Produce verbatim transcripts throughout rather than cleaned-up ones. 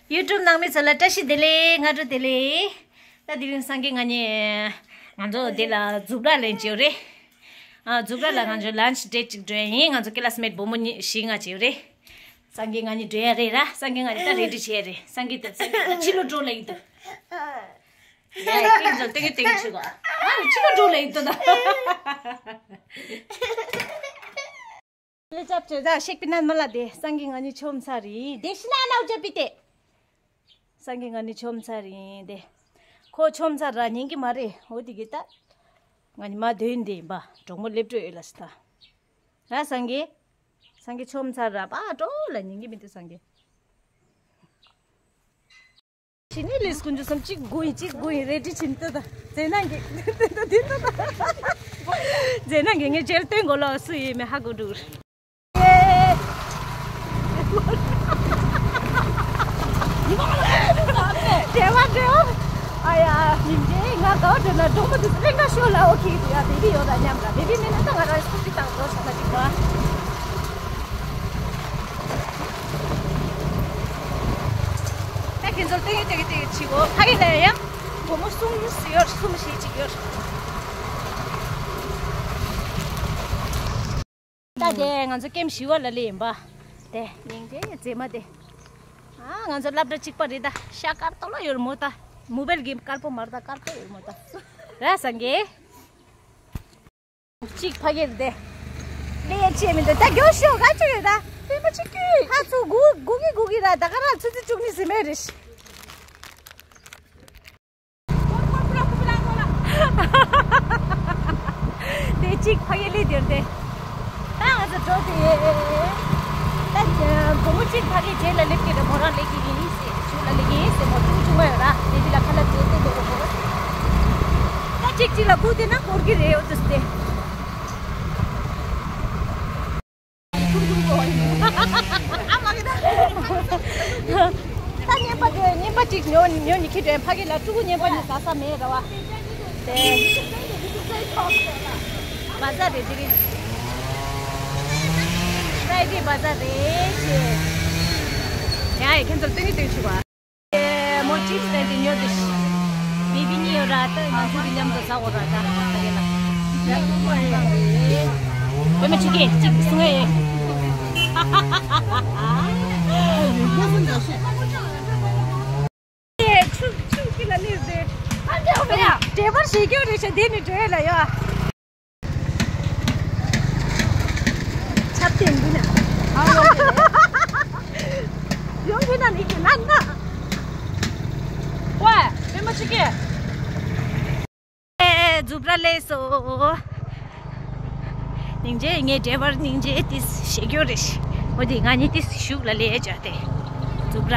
YouTube་ནང་མི་ཚོ་ལ་བཀྲ་ཤིས་བདེ་ལེགས། སྔ་དྲོ་བདེ་ལེགས། ད་དེ་རིང་སངས་རྒྱས་ང་གཉིས་ང་ཚོ་འདི་ལ་ཛུབ་ར་ལེན་བྱེད་རེད། ཨ་ཛུབ་ར་ལ་ང་ཚོ་lunch date་ཅིག་འགྲོ་ཡ་ཡིན། ང་ཚོ་ཀི་ལ་སི་མེཊ་བུ་མོ་གཉིས་བཞི་ལྔ་བྱེད་རེད། སངས་རྒྱས་ང་གཉིས་འགྲོ་ཡ་རེད་ར། སངས་རྒྱས་ང་གཉིས་ད་རེ་ཌི་བྱེད་ཡ་རེད། སངས་རྒྱས་ད་སངས་རྒྱས་ད་ཕྱི་ལོགས་འགྲོ་ལ་ཡིན་ད། ཡ་ཡ་ཏིང་ཙོ་ཏིང་ཏིང་ཆུ་ག་ཨ་ཕྱི་ལོགས་འགྲོ་ལ་ཡིན་ད་ད། ལེ་ཅབ་ཅེ་ད་ཤེག་པི་ནན་མ་ལ་དེ་སངས་རྒྱས་ང་གཉིས་ཆོམ་ཚར་རེད། དེ་ཤི་ན་ན་ཨུ་ཅ་པི་ཏེ། སངས་རྒྱས་ང་གཉིས་ཆོམ་ཚར་ཡིན་ཏེ། ཁོ་ཆོམ་ཚར་ར་ཉན་གི་མ་རེད། འོ་དེ་གི་ད། ང་གཉིས་མ་སྡོད་ཡིན་དེ་ཡིན་པ། གྲོགས་མོ་སླེབས་འགྲོ་ཡོད་ལ་སི་ད། ར་སངས་རྒྱས། སངས་རྒྱས་ཆོམ་ཚར་ར་པ་འགྲོ་ལ་ཉན་གི་མི་འདུག་སངས་རྒྱས། ཕྱི་ནས་ལས་ཀུན་འཇུ་སམ་གཅིག་དགུ་ཡིན་གཅིག་དགུ་ཡིན་རེ་ཌི་ཕྱིན་ཏོ་ད། ཛེ་ནང་གི་ཏོ་ད་ཏོ་ད། ཛེ་ནང་གི་ངས་རྗེས་སྟོན་གོ་ལོ་སུ་ཡིན་མེད་ཧ་གོ་འགྲོ། བྲེལ་བ་བྲེལ་བ། ཨ་ཡ། ཉིན་རེ་ང་ག་བ་འགྲོ་ན་གྲོགས་མོ་དེ་ཚོ་གླིང་ག་ཤོད་ལ་ཨོ་ཁེ་དེ་ཡ་བེ་བི་ཡོད་ད་མཉམ་ལ་བེ་བི་མེད་ན་ད་ང་རང་སྐུ་ཚེ་དང་འགྲོ་ཆོག་ན་འགྲིག་པ། ད་ཁྱེད་ཚོར་ཏེ་ཏེ་ཏེ་ཆི་གོ་ཕ་གི་ལ་ཡ་སྒོར་མོ་གསུམ་ཡོད་གསུམ་བཞི་ཅིག་ཡོད། ད་དེ་ང་ཚོ་ཀེམ་བཞི་བ་ལ་ལེ་ཡིན་པ། དེ་སྙིང་རྗེ་མཛེས་མ་དེ། ཨ་ང་ཚོ་སློབ་གྲྭ་གཅིག་པ་རེད་ད། ཤ་དཀར་ཏོ་ལོ་ཡོད་མོ་ད། མོ་བེལ་གྱི་དཀར་པོ་མར་ད་དཀར་པོ་ཡོད་མོ་ད། ར་སངས་རྒྱས། གཅིག་ཕ་གིར་དེ། ལེ་ཆེ་མི་འདུག་ད་མགྱོགས་ཤོག་ག་ཅིག་ཡོད་ད། པེ་མ་ཆིག་གི་ཧ་ཚུ་གུ་གུ་གི་གུ་གི་ར་ད་ག་ར་ཚུ་ཚུ་བཅུག་ནི་ཟི་མེ་རེ་ཤི། དེ་གཅིག་ཕ་གི་ལི་དེར་དེ། ད་ང་ཚོ་འགྲོ་དེ། ད་སྒོར་མོ་གཅིག་ཕ་གི་རྗེས་ལ་སླེབས་ཀྱི་རེད། མོ་རང་སླེབས་ཀྱི་ཡིན་ཟེར། ཆུ་ལ་སླེབས་ཀྱི་ཡིན་ཟེར། མོ་ཆུང་ཆུང་མ་ཡོད་ར། དེ་དེ་ལ་ཁ་ལག་བྱས་ཏེ་འགྲོ་དགོས། ད་གཅིག་གཅིག་ལ་སྒུག་དེ་ན་འགོར་གྱི་རེད། འོ་དུས་དེ། ད་རྔན་པ་དེ་རྔན་པ་གཅིག་ཉོ་ཉོ་ནི་ཁྱེད་དྲན། ཕ་གི་ལ་ཕྲུ་གུ་རྔན་པ་ནི་ཟ་ས་མེད་ར་བ། དེ་བ་ཟ་རེད་དེ་རིང་། ཕ་རའི་ཌེ་བ་ཟ་རེད་ཅེས། ཡ་ཡ་ཁྱེད་ཚོར་སྟོན་གི་སྟོན་ཆུ་བ། མོ་ཅིབ་སི་དེ་ཉོ་དེ་ཤི། བེ་བི་གཉིས་ཡོད་ར་ད་ང་ཚོ་གི་མཉམ་དུ་ཟ་འོ་ར་ད་ད་རེད་ལ། བེ་མ་ཆུ་ཀེ་ཅིག་གསུང་ཨེ། ཆུ་ཆུ་ཀི་ལ་ནི་རེད། ཨ་འདྲ་བ་ཡ། འདྲེ་བར་ཞེ་སྐྱོ་རེད་ཤ་དེ་ནི་འདྲེ་ལ་ཡ། ཆབ་ཏེ་འདི་ན། ཡོང་གི་ན་ནི་གི་ན་ན། ཝེ། བེ་མ་ཆུ་ཀེ། ཨེ་ཛུབ་ར་ལེ་སོ། སྙིང་རྗེ་ངའི་འདྲེ་བར་སྙིང་རྗེ་ཏིས་ཞེ་སྐྱོ་རེ་ཤི། འོ་དེ་ང་གཉིས་ཏིས་ཞུགས་ལ་ལེ་བྱ་སྟེ། ཛུབ་ར།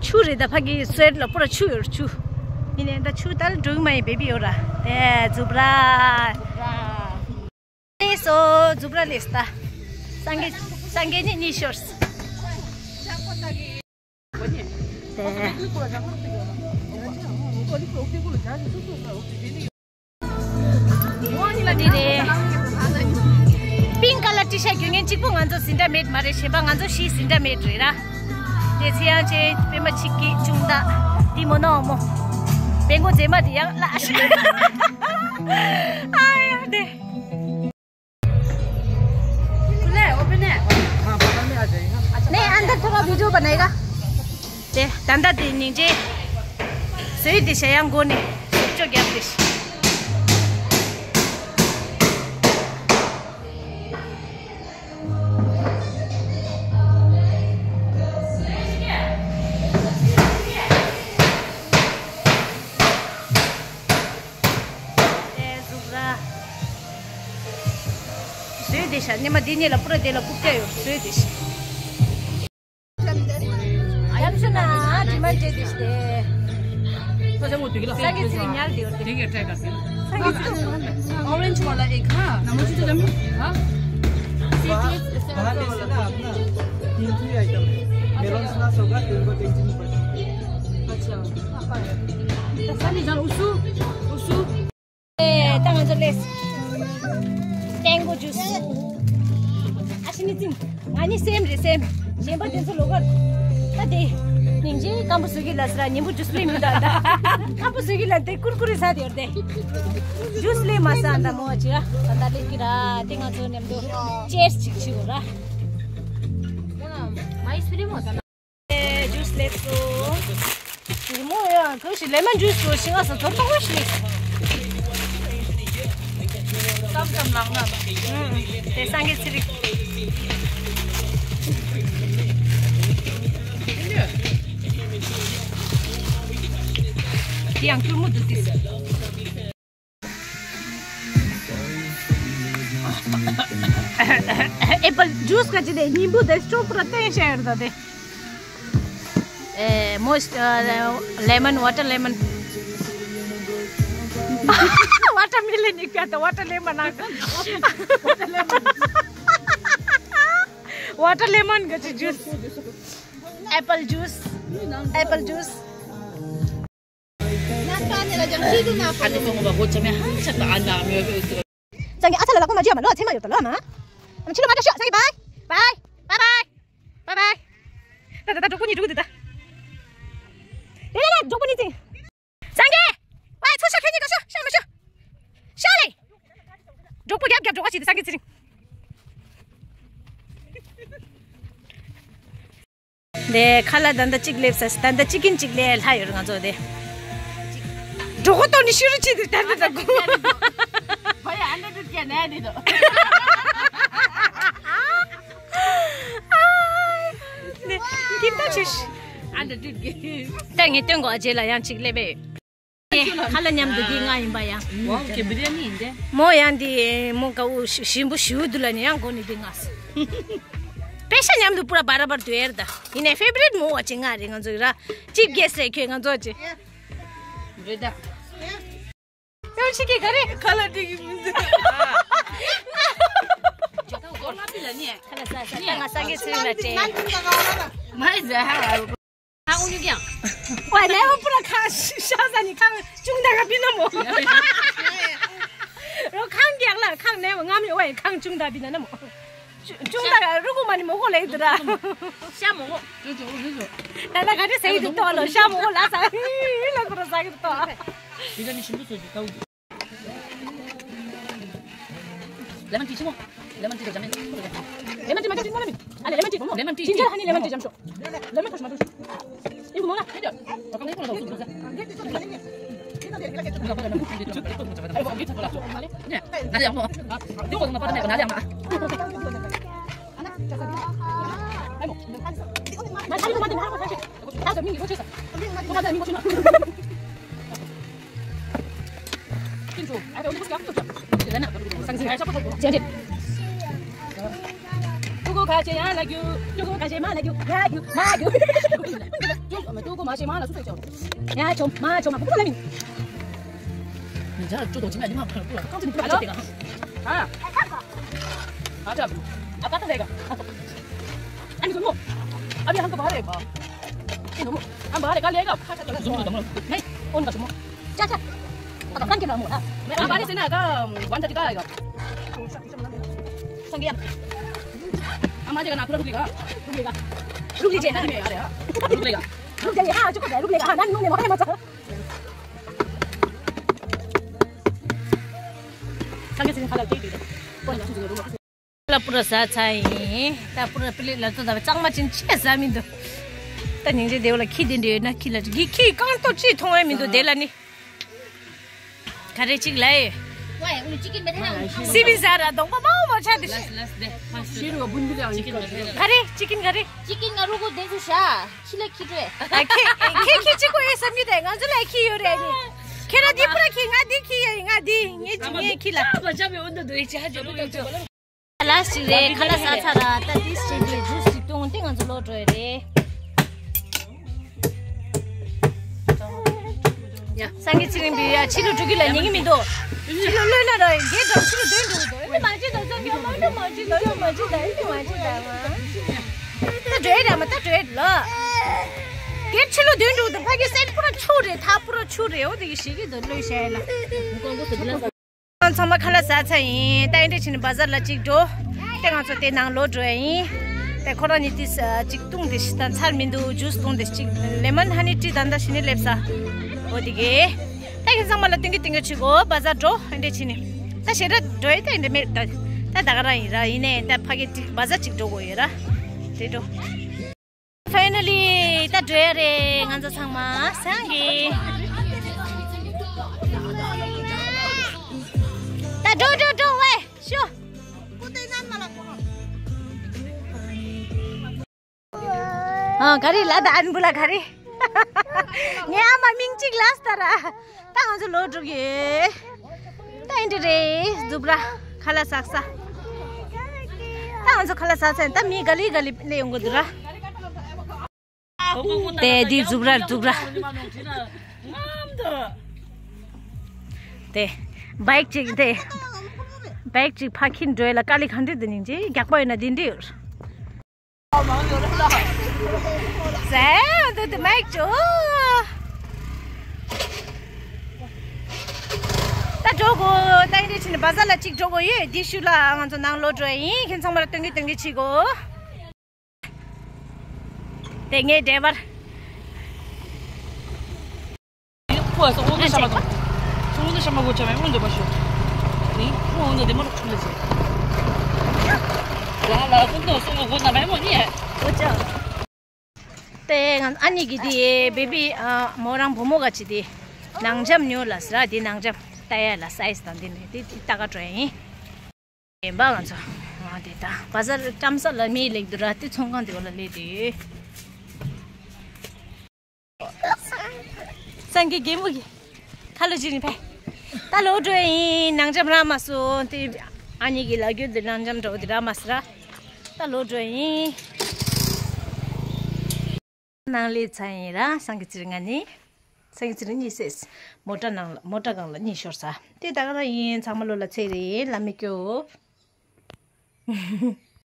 ཆུ་རེད་ད་ཕ་གི་སེར་ལ་པུ་ར་ཆུ་ཡོད་ཆུ། ཡིན་ནའི་ད་ཆུ་དལ་འགྲོ་གི་མ་ཡིན་བེ་བི་ཡོད་ར། དེ་ཛུབ་ར། ལེ་སོ་ཛུབ་ར་ལེ་སྟ། སངས་རྒྱས་སངས་རྒྱས་ནི་གཉིས་ཤོར། དེ། འདི་རེད། པིང་ཀ་ལར་ཊི་ཤར་རྒྱུ་ངན་གཅིག་པོ་ང་ཚོ་སིན་ཏྲ་མེད་མ་རེད། གཞན་པ་ང་ཚོ་བཞི་སིན་ཏྲ་མེད་རེད་ར། དེ་ཚེ་ཡང་ཆེ་པད་མ་ཆིག་གི་ཅུང་ད། འདི་མོ་ནོ་མོ། བེང་གོ་མཛེས་མ་དེ་ཡང་ལ་ཤི། ཨ་ཡ་དེ། नहीं, अंदर थोड़ा वीडियो बनेगा। དེ་ད་ལྟ་དེ་སྙིང་རྗེ། བཟོས་དེ་ཞེ་ཡང་མགོ་ནས་ཅོ་རྒྱབ་དེ། དེ་གཟུགས་ར། བཟོས་དེ་ཤ་ཉི་མ་འདི་གཉིས་ལ་པུ་ར་དེ་ལ་རྐུབ་བཀྱག་ཡོད་བཟོས་དེ་ཤ། ཡམ་ཤུ་ན་ཇི་མ་ཇེ་དེ་ཤ་དེ། ས་གི་ཚིག་ཉལ་དེ་ཡོད་དེ། ས་གི་ཚིག་orange वाला एक हाँ। नाम मुझे तो जमीन हाँ। तीन ही आइटम है। मेलोन स्लास होगा, तेरे को टेंशन नहीं पड़ेगा। अच्छा। सनी जान उसु उसु। ད་ང་ཚོ་ལས། ཏེང་གོ་ཇུས། ཨ་ཤི་ནི་ཙིང་། ང་ནི་སེམས་རེད་སེམས། གཞན་པ་དེ་ཚོ་ལོག་གར། ད་དེ། སྙིང་རྗེ། སྐམ་པོ་བཟོ་གི་ལ་ཟེར་ར། ཉིན་པོ་ཇུས་ལེན་མི་འདུག་ད། སྐམ་པོ་བཟོ་གི་ལ་དེ་ཀུར་ཀུར་རེ་ཟ་དེ་ཡོད་དེ། ཇུས་ལེན་མ་ཟ་ད་མོ་ཅི་ར། ད་ད་ལེགས་ཀྱི་ར། དེ་ང་ཚོ་མཉམ་དུ་ཅེར་སི་ཅིག་བྱེད་དགོས་ར། མ་ཡི་སུ་རི་མོ་ཟ་ན། ཇུས་ལེབ་སོ། ཉིན་མོ་ཡ་གང་ཞིག་ལེ་མོན་ཇུས་སོ་ཤིང་ང་ས་ཚོར་པ་བ་ཞིག་ཙམ་ཙམ་ལགས་ན། དེ་སང་གེ་ཚི་རིག་དེ་ཡང་སྐྱུར་མོ་འདུག་སྟེ། ཨེ་པལ་ཇུས་ག་ཅི་དེ་ཉིན་པོ་དེ་སྤྲོ་པོ་ར་བསྟན་བཤད་ཡོད་ད་དེ། ཨེ་མོ་ལེ་མོན། ཝ་ཊར་ལེ་མོན། ཝ་ཊར་མི་ལོན་ནི་ཀ་ད་ཝ་ཊར་ལེ་མོན་ན། ཝ་ཊར་ལེ་མོན་ག་ཅི་ཇུས། ཨེ་པལ་ཇུས། ཨེ་པལ་ཇུས། ཨ་ནི་སོང་བ་གོ་ཆ་མེ་ཧ་ཆ་ད་ཨ་ན་མེ་རུ་ཏུ། ཙང་གི་ཨ་ཚ་ལ་ལ་ཀོ་མ་ཇི་ཡ་མ་ལོ་ཚེ་མ་ཡོད་ད་ལོ་མ། ཨ་ནི་ཕྱི་ལོ་མ་ད་ཤོག་ཙང་གི་བའི་བའི་བའི་བའི་བའི་བའི། ད་ད་ད་གྲོགས་པོ་གཉིས་འགྲོ་གི་འདུག་ད། ཡ་ཡ་ཡ་གྲོགས་པོ་གཉིས་ཙིང་། ཙང་གི་བའི་ཚུར་ཤོག་ཁྱེད་གཉིས་ཀ་ཤོག་ཤོག་མ་ཤོག་ཤོག་ལེ། གྲོགས་པོ་རྒྱབ་རྒྱབ་འགྲོ་ག་ཅི་འདུག་ཙང་གི་ཚེ་རིང་། དེ་ཁ་ལག་ད་ལྟ་གཅིག་སླེབས་ས། ད་ལྟ་ཅི་ཀིན་གཅིག་ལས་ལྷག་ཡོད་རེད་ང་ཚོ་དེ། འགྲོ་གོ་ཏོ་ནི་ཤི་རུ་ཅི་དེ་ད་ལྟ་ད་གོ། བ་ཡ་ཨ་འདྲ་དུ་སྐྱེ་ནས་དེ་དོ། ནི་ཀིན་ད་ཆུ་ཤི། ཨ་འདྲ་དུ་སྐྱེ། ད་ངས་སྟོན་གོ་ཨ་ཇེ་ལ་ཡང་གཅིག་སླེབས་པས། ཁ་ལ་མཉམ་དུ་འདི་ང་ཡིན་པ་ཡ། ཝའོ་ཀེ་བི་རི་ཡ་ནི་ཡིན་ཏེ། མོ་ཡང་འདི་མོ་ཀ་འུ་ཞིམ་པོ་ཞུ་དུ་ལ་ནི་ཡང་གོ་ནི་འདི་ང་སི། པེ་ཤ་མཉམ་དུ་པུ་ར་བ་ར་བར་དུ་ཨེར་ད། ཡིན་ནའི་ཕེ་བ་རིཊ་མོ་བ་ཅི་ང་རེད་ང་ཚོ་ར། ཅིབ་གེ་སི་རེད་ཁྱོད་ང་ཚོ་ཅི། རེད་ད། ཡང་ཆི་གི་ག་རེ། ཁ་ལ་འགྲིག་གི་མི་འདུག་ཁ་ལ་ས་ས་ད་ང་ས་གི་ཚུལ་ལ་སྤྲད། མ་ཧེ་ཟ་ཧ། ཁ་འུ་ཉུག་ཡང་། ཝའི་ལེ་བ་པུ་ར་ཁ་ཤ་ས་ནི་ཁ་ཅུང་ད་ག་པི་ན་མོ། རོ་ཁང་རྒྱག་ལ་ཁང་ནས་ངམ་ཡོ་ཝའི་ཁང་ཅུང་ད་པི་ན་ན་མོ། ཅུང་ད་ག་རུ་གུ་མ་ནི་མོ་གོ་ལེ་དུ་ར། ཤ་མོ་གོ། ད་ད་ག་དེ་ཟེར་གི་འདུག་ཏོ་ལོ་ཤ་མོ་གོ་ལ་ས་ལ་པུ་ར་ཟ་གི་འདུག་ཏོ། དེ་ག་ནི་ཞིམ་པོ་བཟོ་རྒྱུ་ད། ལེ་མོན་ཊི་ཆི་མོ། ལེ་མོན་ཊི་དང་ཇམ་མེ། ལེ་མོན་ཊི་མ་ཇམ་ཆི་མོ་ལ་མི། ཨ་ལེ་ལེ་མོན་ཊི་མོ། ལེ་མོན་ཊི། ཇིན་ཇར་ཧ་ནི་ལེ་མོན་ཊི་ཇམ་ཤོག་ལེ་མོན་ཁོ་ཤ་མ་དུ། ཨི་མོ་ལ་ཧེ་ཇ། ཨ་ཁ་ནེ་ཁོ་ལ་སུ་དུ་ཟ། ཨ་ལེ་ཡང་མོ། ཡོ་ན་པ་ཏ་ནེ་ཁོ་ན་ལེ་ཡང་མ། ཨ་ལེ་ཡང་མོ། ཀྲུ་གུ་ཁ་ཆེ་ཡ་ལ་རྒྱུ། ཀྲུ་གུ་ཁ་ཆེ་མ་ལ་རྒྱུ། ཡ་རྒྱུ་མ་རྒྱུ། ཀྲུ་གུ་མ་ཆེ་མ་ལ་སུ་ཚོད་ཆོག་ཡ་ཆོ་མ་ཆོ་མ་ཕུ་ལ་མིན། ང་ཅག་ཅོ་དོ་ཅི་མ་ཉི་མ་ཕར་ཕུ་ལ་ཁང་ཚན་ཕུ་ལ་ཆོ་དེ་ག་ཧ། ཨ་ཅག་ཨ་ཀ་ཏ་རེ་ག་ཨ་ནི་ཀུན་མོ། ཨ་བི་ཧང་ག་བ་རེ་ག་ཨེ་ནོ་མོ། ཨ་བ་རེ་ག་ལེ་ག་ཁ་ཁ་ཁ་ཟུམ་ཏུ་དམ་ལོ། ནེ་ཨོན་ག་ཆུ་མོ། ཅ་ཅ། ཨ་ཀ་ཀན་ཀེ་ན་མོ་ཨ། ཨ་བ་རེ་སེ་ན་ག་ཝན་ད་ཏི་ག་ཨེ་ག་སང་གི་ཡ། ཨ་མ་ཅེ་ག་ན་ཐུ་ར་རུག་ལི་ག་རུག་ལི་ག་རུག་ལི་ཅེ་ན་ནི་མེ་ཨ་རེ་ཨ། རུག་ལི་ག་རུག་ལི་ཧ་ཅུ་ཀོ་རུག་ལི་ག་ཧ་ན་ནི་ནོ་ནེ་མ་ཁ་ནེ་མ་ཚ། སང་གི་སི་ཁ་ལ་ཏི་ཏི་ཏི། ལ་པུ་ར་ཟ་ཚར་ཡིན། ད་པུ་ར་པི་ལི་ལ་ཏོ་ད་གཙང་མ་ཅན་ཆེ་ཟ་མི་འདུག་ད་སྙིང་རྗེ་བདེ་བོ་ལ་ཁྱི་དེ་འདྲ་ཡོད་ན་ཁྱི་ལ་གི་ཁྱི་རྐང་ཏོ་ཅི་མཐོང་ཡ་མི་འདུག་དེ་ལ་ནི། ག་རེ་ཅིག་ལ་ཡོད། སི་བི་ཟ་ར་གདོང་པ་མང་བོ་ཆ་དེ་ཤི། ག་རེ་ཅི་ཀིན་ག་རེ། ཅི་ཀིན་ང་རུ་གུ་དེ་ཚོ་ཤ། ཁྱི་ལ་ཁྱི་སྤྲོད། ཁྱི་ཁྱི་གཅིག་པོ་ཨེ་བསམ་གྱི་དེ་ང་ཚོ་ལ་ཁྱི་ཡོད་རེད་ནི། ཁྱེད་རང་འདི་པུ་ར་ཁྱི་ང་འདི་ཁྱི་ཡོད་ང་འདི་ངའི་ཅི་ངའི་ཁྱི་ལ། ལ་ཞིག་རེད་ཁ་ལག་ཟ་ཚར་ར་ད་ཏིས་ཅིག་གི་ཇུས་ཅིག་བཏུང་སྟེ་ང་ཚོ་ལོག་འགྲོ་ཡ་རེད། ཡ་སང་གི་ཚེ་རིང་བི་ཡ་ཕྱི་ལོ་དྲུག་གི་ལ་ཉན་གི་མི་འདུག་ཕྱི་ལོ་ལོན་ན་ར་རྒྱས་འགྲོ་ཕྱི་ལོ་བདུན་འགྲོ་འདུག་ཨེ་མ་ཅི་འདུག་ཚང་གི་མ་འགྲོ་མ་ཅི་འདུག་ཨེ་མ་ཅི་འདུག་ཨེ་མ་ཅི་འདུག་མ། ད་འགྲོ་ཡ་ར་མ་ད་འགྲོ་ཡ་ལ། རྒྱས་ཕྱི་ལོ་བདུན་འགྲོ་འདུག་ཕ་གི་སེམས་པུ་ར་ཆུ་རེད་ཐ་པུ་ར་ཆུ་རེད་འོ་དེ་གི་ཞིག་གི་འདུག་ལོས་བཤད་ལ། ཚང་མ་ཁ་ལག་ཟ་ཚར་ཡིན། ད་ཨེ་འདྲ་བྱས་ནས་བ་ཟར་ལ་གཅིག་འགྲོ། དེ་ང་ཚོ་དེ་ནང་ལོག་འགྲོ་ཡ་ཡིན། དེ་ཁོ་རང་གཉིས་དེ་ཅིག་བཏུང་དེ་ཞིག་དང་ཚར་མི་འདུག་ཇུས་བཏུང་དེ་ཅིག་ལེ་མོན་ཧ་ནི་ཊི་ད་ལྟ་ཞི་ནི་སླེབས་ས། འོ་དེ་གས། ད་ཁྱེད་ཚང་མ་ལ་སྟོན་གི་སྟོན་གི་ཆུ་གོ་བ་ཟ་འགྲོ་ཨེ་འདྲས་ཕྱིན་ནི། ད་ཞེ་དྲག་འགྲོ་ཡི་ད་ཨེ་འདྲས་མེད་ད། ད་ད་ག་རང་ཡིན་ར་ཡིན་ནའི་ད་ཕ་གི་ཅིག་བ་ཟ་ཅིག་འགྲོ་དགོས་ཡོད་ར། དེ་འགྲོ། ཕའི་ནལ་ལི་ད་འགྲོ་ཡ་རེད་ང་ཚོ་ཚང་མ་སང་གི། ད་འགྲོ་འགྲོ་འགྲོ་ཝེ་ཤོ། ཨ་ག་རེ་ལ་ད་ཨན་བུ་ལ་ག་རེ། ངའི་ཨ་མ་མིང་གཅིག་ལ་སྟ་ར། ད་ང་ཚོ་ལོ་དྲུག་ཡོད། ད་ཨིན་དྲི་རེད་འཛུབ་ར་ཁ་ལ་ཟག་ས། ད་ང་ཚོ་ཁ་ལ་ཟག་ཚན་ད་མི་ག་ལི་ག་ལི་ལས་ཡོང་གི་འདུག་ར། དེ་འདི་འཛུབ་ར་འཛུབ་ར། དེ་བའིག་ཅིག་དེ། བའིག་ཅིག་ཕ་ཁྱིན་འགྲོ་ཡ་ལ་དཀའ་ལས་གང་འདྲ་འདི་ནིང་ཅི་རྒྱག་པ་ཡོད་ན་འདི་འདྲི་ཡོད། ཟེ་འདུག་དེ་མེག་ཅོ། ད་འགྲོ་གོ་ད་ཡིན་རེ་ཕྱིན་ནས་བ་ཟ་ལ་གཅིག་འགྲོ་གོ་ཡོད་འདི་ཤུ་ལ་ང་ཚོ་ནང་ལོག་འགྲོ་ཡ་ཡིན་ཁྱེད་ཚང་མ་ལ་སྟོན་གི་སྟོན་གི་བྱེད་གོ། དེ་ངའི་ཌེ་བར། ཁོ་སོང་འོ་ན་ཤ་མ་ཐོང་། སོང་འོ་ན་ཤ་མ་གོ་ཆ་མེད་མོ་འདོད་པ་ཤོག་ནི་ཁོ་འོ་ན་དེ་མོ་རོགས་ཆུང་ལ་ཟེར། ང་ལ་ཁོ་ཚོ་སོང་འོ་གོ་ན་མེད་མོ་ནི་ཡ། འོ་ཅག་དེ་ང་ཨ་ནི་གི་དེ་བེ་བི་ཨ་མོ་རང་བུ་མོ་ག་ཅི་དེ་ནང་འཇམ་ཉོ་ལ་ཟེར་དེ་ནང་འཇམ་ལྟ་ཡ་ལ་སའི་ཛི་དང་དེ་ནས་དེ་དེ་ལྟ་ག་འགྲོ་ཡ་ཡིན། ཡིན་པ་ང་ཚོ་ང་དེ་ད་བ་ཟ་ལ་ཀྲམ་ས་ལ་མི་ལེགས་འདུག་ར་དེ་ཚོང་ཁང་དེ་བ་ལ་ལས་དེ། སང་གི་རྒན་མོ་གི་ཁ་ལོ་ཅི་རིང་ཕེ། ད་ལོ་འགྲོ་ཡིན་ནང་འཇམ་ར་མ་སོ་དེ་ཨ་ནི་གི་ལ་རྒྱུ་དེ་ནང་འཇམ་འགྲོ་དེ་ར་མ་སི་ར། ད་ལོ་འགྲོ་ཡིན། ནང་ལས་ཚ་ཡིན་ར་སང་གི་ཚིར་ང་ནི། སང་གི་ཚིར་གཉིས་སེས། མོ་ཊ་ནང་ལ་མོ་ཊ་སྒང་ལ་གཉིས་ཤོར་ས། དེ་ད་ག་ར་ཡིན་ཚང་མ་ལོ་ལ་ཚེ་རེད་ལ་མི་སྐྱོ།